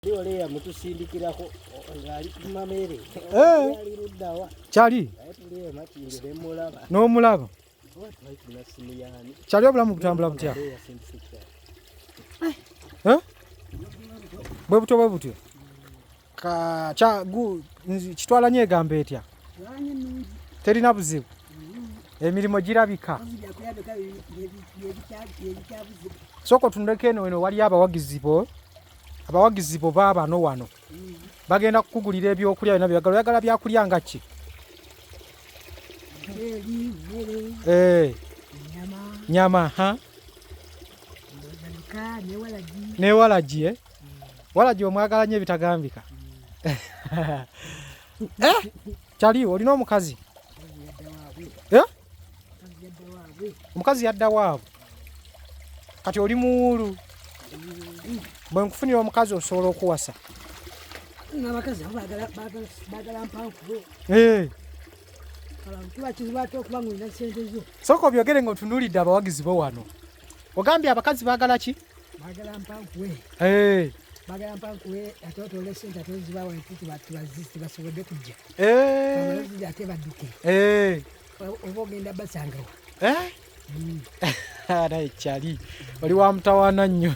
Oli yamutusindikirako ng'ali ku mamere. Eh. Ali luddawa. Kyali Naye tuli e Makindye ne mulaba. N'omulaba. Oba twali tulina ssimu yaani? Kyali obulamu butambula butya? Abadde yasindise kyali. Eh? Bwe butyo bwe butyo. Ka kya gu kitwala nnyo egamba etya? Lwanyi nnungi. Terina buzibu. Emirimu girabika. Ozi byakulya byokka byebikyabuzibu. Sooka otunuleko eno eno waliyo abawagizi bo. Abawagizi bo baabano wano. Bagenda kukugulira ebyokulya byonna by'oyagala. Oyagala byakulya nga ki? Muceeri, mmere, Eh, ennyama, nyama ha? ndowooza ne walagi. Ne walagi eh? Walagi omwagala nnyo ebitagambika. Eh, Kyali olina omukazi? Omukazi yadda waabwe. Eh? Omukazi yadda waabwe. Omukazi yadda waabwe. Kati oli muwuulu. Bwe nkufunira omukazi osobola okuwasa? N'abakazi abo baagala baagala baagala mpankulo. Eh. Kiba kizibu ate okuba ng'olina ssente zo. Sooka obyogere ng'otunuulidde abawagizi bo wano. Ogambye abakazi baagala ki? Baagala mpankuwe. Eh. Baagala mpankuwe ate otoole ssente ate ozibawa nti tebasobodde kujja. Eh. Bamale ozirya ate badduke. Eh. Oba ogenda basangawa. Eh? Naye kyali oli wa mutawaana nnyo.